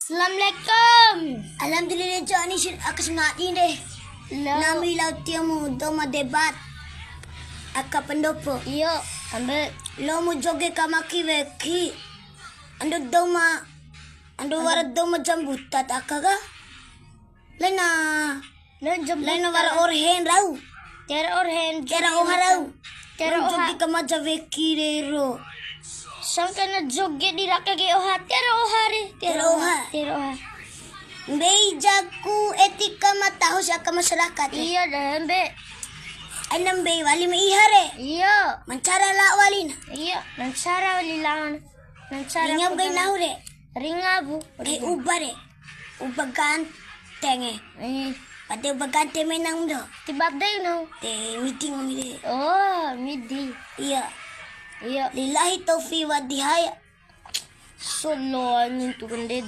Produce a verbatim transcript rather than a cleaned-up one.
Assalamualaikum. Alhamdulillah, jo, ani sir, aka sangadi de. Lo. Nami lao tio mu dou ma debat. Aka pendopo. Iyo, ambe. Lo mu joge kamaki weki. Ando dou ma, ando wara dou ma jambuta ta aka ka? Lena. Laina wara orhen rau. Tiwara orhen. Tiwara oha rau. Tiwara oha. Joge kamaja weki rero. Sangkana joge di raka ke oha. Tiwara oha re. Tiwara oha. Tiwara oha. Mbei jaku etika ma taho si aka masyarakat re. Iya, dah, mbe. Aina mbei wali ma iha re. Iya. Ma ncara lao wali na. Iya, ma ncara wali lawan. Ma ncara. Ringa bukan. Ringa bu. Kai uba re. Uba ganteng e. Eh. Pade uba ganteng menang do. Ti bade no. Te midi ngomi de. Oh, midi. Iya. Iya. Lillahi taufiq wa hidayah. Solo anjing tu gende.